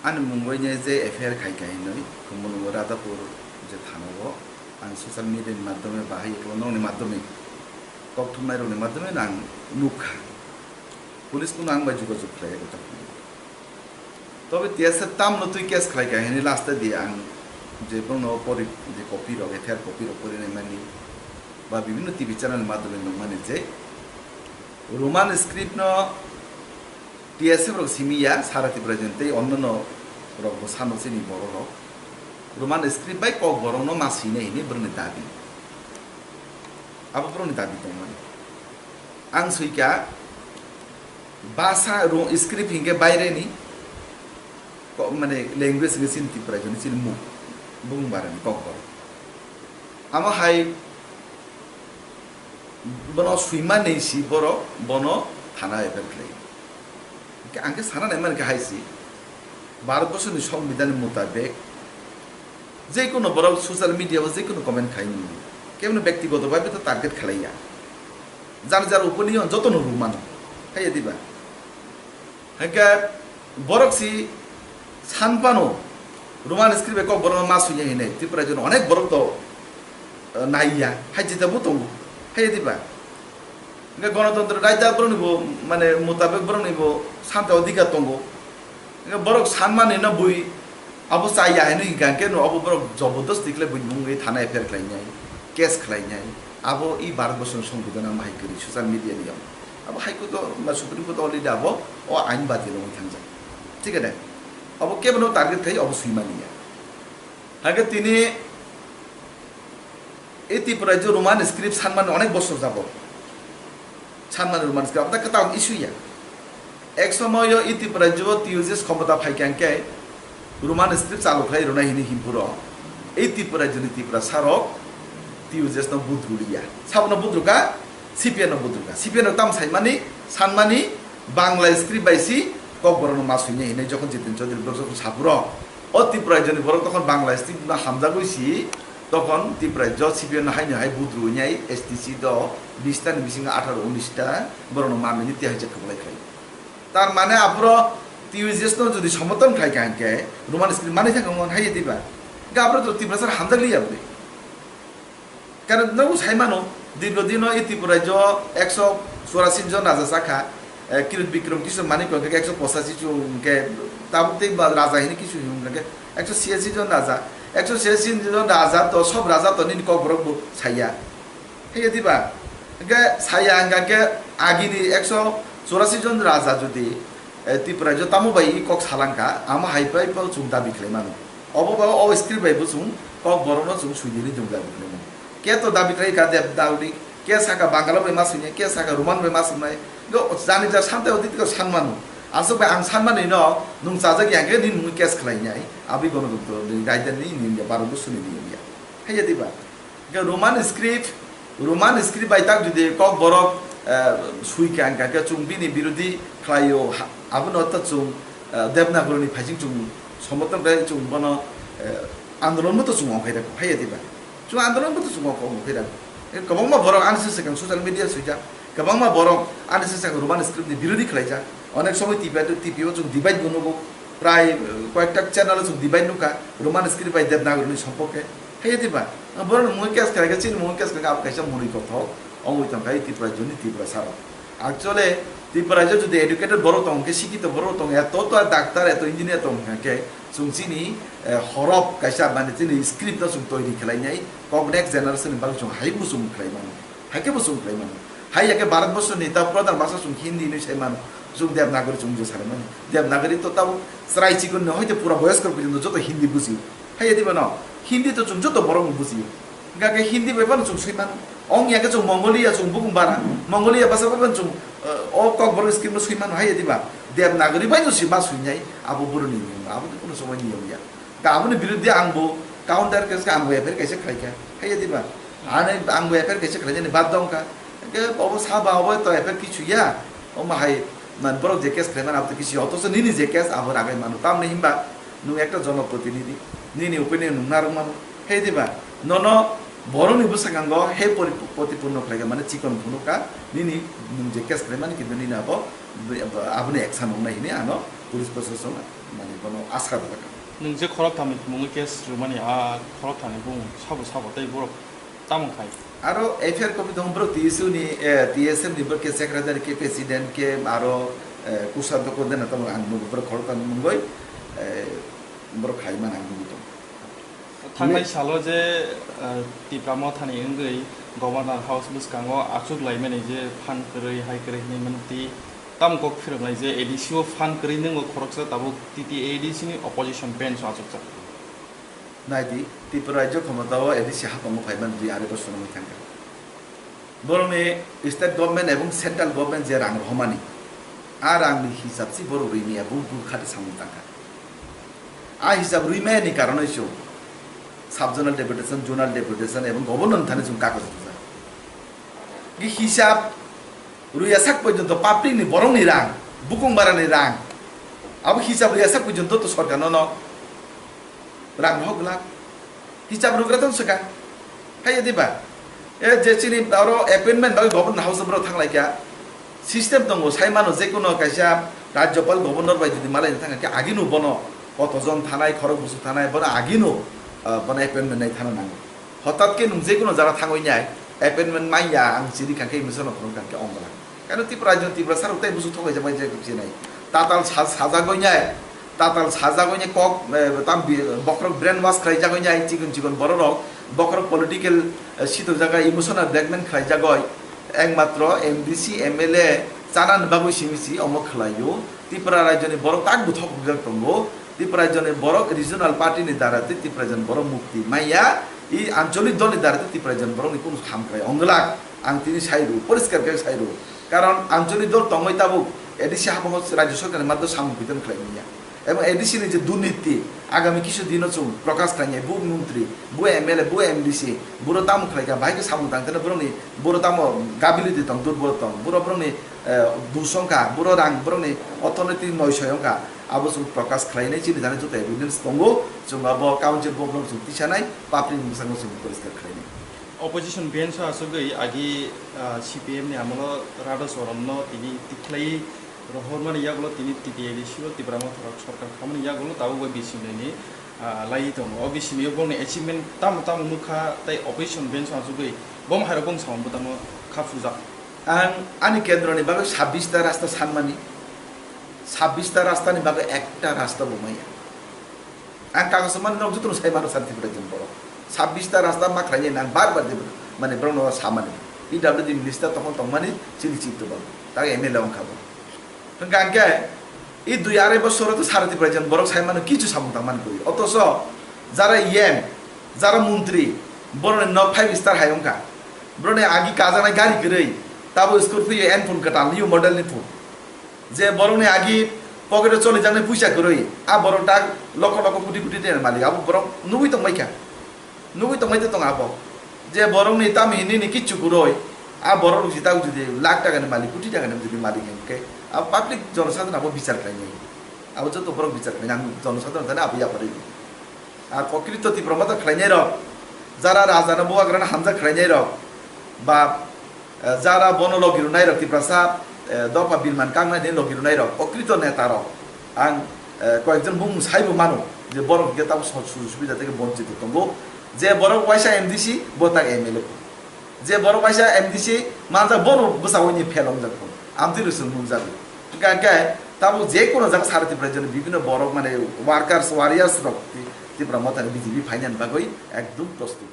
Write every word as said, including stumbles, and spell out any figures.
Ani mungwi nai je F I R khai kha hinwi, Khumulwng Radhapur je thana o ang social media ni madhyome bahai eklo nokni madhyome, kok thumnai rokni madhyome no ang nukha. Police kuno ang bai jogajog khlai ya kotor. Tobe T S F tamno twi case khlai kha hinwi last di ang je bono pori je copy rok, F I R copy rok pori nai mani ba bibhinno T V channel ni madhyome nukmani je Roman script no T S F rok simi ya, sara Tripura joni tei onnono rok bo sano chini borok rok Roman script bai kok borok no ma swinai hinwi borokni dabi. Abo borokni dabi tongmani. Ang swikha basa ro-, script hinkhe baireni ko-, mane language hinkhe chini Tripura joni chini muk bung barani kok borok. Amo hai bono swimani si borok bono thana F I R khlai. Hinkhe ang khe sana naimani khe hai si Bharat borsoni songbidhan ni mutabek je kono borok social media o je kono comment khai mano. Kebono bektigoto bhabe to target khlai ya. Jar jar opinion jotono rw mano. Hai ya diba? Hinkhe borok si san phano Roman script bai kok borok no ma swiya hinwi Tripura joni onek borok to, eh, nai ya. Hai jita bo tongo. Hai ya diba? Hinkhe Ganatantro raida borok ni bo mane mutabek borok ni bo santa odhikar tongo. Hinkhe borok sanmani no bui abo chaya hinwi hinkha khe no abo borok jobordosti khlai bui mungwi thana F I R khlainai, case khlainai. Abo i Bharat borsoni songbidhan ang bahai kwrwi social media ni yong. Abo High Court o, ba Supreme Court already abo o ain badil wngwi thangjak. Thik ade? Abo kebono target khai abo swimani ya. Hinkhe tini e Tripura je Roman script sanmani onek bosor jabo. Sanmani Roman script, abo ta kwtal issue ya. Ek somoyo e Tripura je T U J S khomota phai kha hinkhe Roman script chalu khlai rwnai hinwi himpuro e Tripura joni Tripura sarok T U J S no budru liya. Sabono budru kha, C P I no budru kha. C P I no tam saimani, sanmani Bangla script bai si kok borok no ma swinai hinwi jokhon Jiten Chaudhary borok jokhon sapuro. O Tripura joni borok tokhon Bangla script no hamjagwi si, tokhon Tripura jo C P I no haino hai budru wngnai S T C do bish ta ni bisingo atharo unis ta borok no mamini tihai je khablai khlai. Tar mane aphro T U J S no jodi somorthon khai kha hinkhe Roman script mani thangkha mon hai diba? Ga aphro to Tripura sar hamjak liya bwle. Karon nogo sai mano, dirgo dino e Tripura jo ekso churasi jon raja chakha, eh, Kirit Bikram Kishore Manik hwnkhe ekso pochashi jon hwnkhe tabuk tei ba raja hini kisu hwnkhe ekso chhiyasi jon raja, ekso chhiyasi jon raja to sob raja to nini kok borok bo saya. Haiya diba? Hwnkhe saya hwnkha khe agini ekso churasi jon raja jodi Eh, Tripura jo tamo bai i kok salangkha, amo hai pai pho chwng dabi khlai mano. Obo ba o script bai bo chwng kok borok no chwng sui dini chwng dabi khlai mano. Ke to dabi khlai kha Devanagari, ke saka Bangla bai ma swinai, ke saka Roman bai ma swinai. Go jani ja sante odi tiko san mano. Aswk bai ang san mani no nwng chajak ya khe nini mung case khlai nai. Abi bono dukto ni raida ni ni ya baro bo suni ni ya. Haiya diba? Hwnkhe Roman script, Roman script bai tak jodi kok borok, eh, sui kha, hwnkha khe chwng bini birodhi khlaio, ha-, abono ta chwng, eh, Devanagari ni phaising chwng somorthon khlai chwng bono, eh, andolon bo to chwng ongkhai rw kho, haiya diba? Chwng andolon bo to chwng ongkhai rw kho. Eh, kwbangma borok ani se swkang social media swijak, kwbangma borok ani se swkang Roman script ni birodhi khlaijak. Onek somoi T P, T P o chwng debate bo nugo, prai, eh, koyekta channel o chwng debate nukha, Roman script bai Devanagari ni somporke. Haiya diba? Borok ni mungwi case khlai khe, chini mungwi case khlai khe, abo kaisa mwnwi kothok wngwi tong kha, Tripura joni Tripura saro. Actually, Tripura jo jodi educated borok tong khe, sikito borok tong, eto to doctor, eto engineer tong kha khe, chwng chini, eh, horof kaisa mane chini script no chwng toiri khlai nai, kok next generation ni bagwi chwng hai muchung khlai mano. Hai khe bo chwng khlai mano. Hai ya khe Bharat borsoni ta pradhan bhasha chwng Hindi hinwi sai mano. Chwng Devanagari chwng je sai mani. Devanagari to tabuk chwrai chikon no hoite pura boyosko porjonto joto Hindi bujio. Hai ya diba no? Hindi to chwng joto borok no bujio. Hwnkha khe Hindi bai phano chwng swi mano. Ong ya khe chwng Mongolia chwng bukung bara. Mongolia basa bai phano chwng, eh, o kok borok script no swi mano. Hai ya diba? Devanagari bai no swi ma swi nai. Abo boroni niyom. Abo to kuno somoi niyom ya. Ka aboni biruddhe ang bo counter case kha, ang bo F I R kaisa khlai kha. Hai ya diba? Ani ang bo F I R kaisa khlai jani bad dong kha. Ke obo saba obo to F I R kichu ya. Omo hai man borok je case khlai man abo to kichu ya. Otoso nini je case abo ragai mano. Tamni himba nwng ekta jonoprotinidhi. Nini opinion nwng narwk mano. Hai diba? Nono borokni bwskango he pori-, protipurno khlai kha mane chikon phunuk kha. Nini nwng je case khlai mani kintu nini abo aboni action wngnai hini ano police proshasona mane bono aska rwjak ang. Nwng je khoroktham ni mungwi case rwmani, a khoroktham ni bumung sabo sabo tei borok tamo khai? Aro F I R copy tongo borok T S U ni, eh, T S M ni borok khe secretary khe president khe aro, eh, kusa doko dena tamo ang nugo borok khoroktham ni mungwi, eh, borok khai man ang nugo tongo. Thangnai salo je, eh, Tipra Mothani wngwi Governor House bwskango achuk laimani je phan kwrwi hai kwrwi hinwi mantwi tamo kok phiroknai je A D C o phan kwrwi nwngo khoroksa tabuk T T A D C ni opposition bench o achukjak. Naidi, Tripura rajyo khomotao A D C hapango phaiman dui arai bosor wngwi thangkha. Borokni state government ebong central government je rang rohormani, a rangni hisab si borok rwimaya bul bul khati samung tangkha. A hisab rwimaya ni karonoi se sub zonal deputation, zonal deputation ebong governor thani chwng kagoj rwjak. Ki hisab rwya sak porjonto public ni borokni rang, bukung barani rang, abo hisab rwya sak porjonto to sorkar no no rang rohor glak. Hisab rwgra tong swkang. Hai diba? E je chini oro appointment bagwi government house borok thanglaikha. System tongo, sai mano je kono kaisa rajyopal governor bai jodi malaina thangkha khe agino bono kotojon thanai, khorok busu thanai, bono agino, ah, bono appointment nai thana nango. Hotat khe nwng je kono jara thangwi nai appointment manya ang chiri kha khe misa no phunuk kha khe ongla. Kano Tripura rajyo Tripura sarok tei busu thok kaisa bai je khe nai. Tatal sa-, sajagwi nai. Tatal sajagwi ni kok, eh, tam bi-, bokhorok brainwash khlaijagwi ni ai chikon chikon bororok, bokhorok political, eh, sitok jaga emotional blackmail khlaijagwi, ekmatro M D C, M L A chanani bagwi simi si omo khlaio. Tripura rajyoni borok tak buthok bujak tongo. Tripura rajyoni borok regional party ni dara tei Tripura rajyoni borok mukti maya, i ancholik dolni dara tei Tripura rajyoni borokni kunu ham khlai ongwlak. Ang tini sai rw, poriskar khe sai rw. Karon ancholik dol tongwi tabuk A D C habango rajyo sorkarni matto samung biton khlai manya. Ebong A D C ni je durniti, agami kisu dino chwng prokash khlainai, bu montri, bu M L A, bu M D C, buro tamo khlaikha, bahai khe samung tangthana borokni, buro tamo gability tong, durbol tong, buro borokni, eh, dus wngkha, buro rang borokni orthonoitik noisoi wngkha, abo chwng prokash khlainai, chini jani joto evidence tongo, chwng abo council bo borok chwng tisanai, public ni bwskango chwng poriskar khlainai. Opposition bench o aswkgwi agi, ah, C P M ni amolo Radha Charan no tini tikhlai rohormani yagulo tini T T A D C o Tipra Motha rok sorkar khamani yagulo tabuk bai bisingni, ah, lai tongo. O bisingni bongni achievement tamo tamo nukha tei opposition bench o aswkgwi bom hairok bong samung bwtangno kha phurjak. Ang ani kendroni bagwi sabbish ta rasta sanmani, sabbish ta rasta ni bagwi ekta rasta bo maya. Ang kago se mani norok jotono sai mano sani Tripura rajyoni borok. Sabbish ta rasta ma khlainai nang bar bar de mane borokno samani. P W D minister tokon tongmani chini chini tubal. Tak M L A wngkha bo. Hwnkha hwnkhe i dui arai bosoro to sara Tripura rajyoni borok sai mano kichu samung tangmani kwrwi. Otoso jara E M, jara montri, borokni nok five star hai wngkha. Borokni agi kajaknai gari kwrwi, tabo Scorpio Enfield kwtal new model ni phun. Je borokni agi pocket o cholijaknai puisa kwrwi, a borok dak lokho lokho koti koti tenani malik, abo borok nugwi tongbaikha, nugwi tongbai tei tongo abo. Je borokni tamni nini kichu kwrwi, a borok rok jita jodi lakh takani malik, koti takani jodi malik hinkhe, abo public jonosadhon abo bichar khlainai, abo joto borok bichar khlainai, ang jonosadhon thani abo yapharwi. A kokrito Tipra Motha khlainai rok, jara raja no bubagra no hamjak khlainai rok, ba, eh, jara bono logi rwnai rok, Tiprasa, eh, dopha birman kangnai ni logi rwnai rok, kokrito neta rok, ang, eh, koyekjon bumung saibo mano je borok hwnkhe tamo so-, sujug subida theke bonchito tongo, je borok waisa M D C bo tak M L A. Je borok waisa M D C manjak, bono bwsao ni fail wngjak phano. Amtwi rwchwng nukjago. Hwnkha hwnkhe tabuk je kono jaga sara Tripura rajyoni bibhinno borok mane workers, warriors rok Ti-, Tipra Mothani B J P phainani bagwi ekdom prostut.